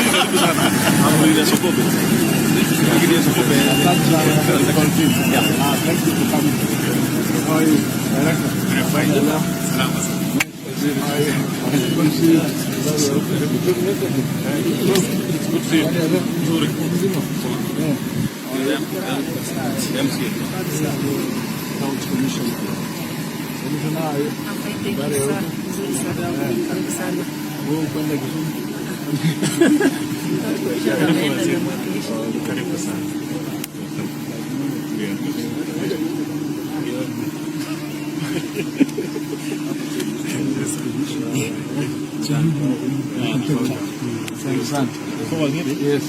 Asante sana. Ah, thank you for coming. How are you? Director. How are you? Good to see you. Good to see you. Nzuri. Yeah. County Commissioner. Commissioner, how are you? I'm fine, thank Habari you, ya sir. huko? Nzuri sana. Karibu sana. Wewe kwenda Kisumu? Ameenda na mwakilishi. Karibu sana. Yeah. Asante sana. Yes.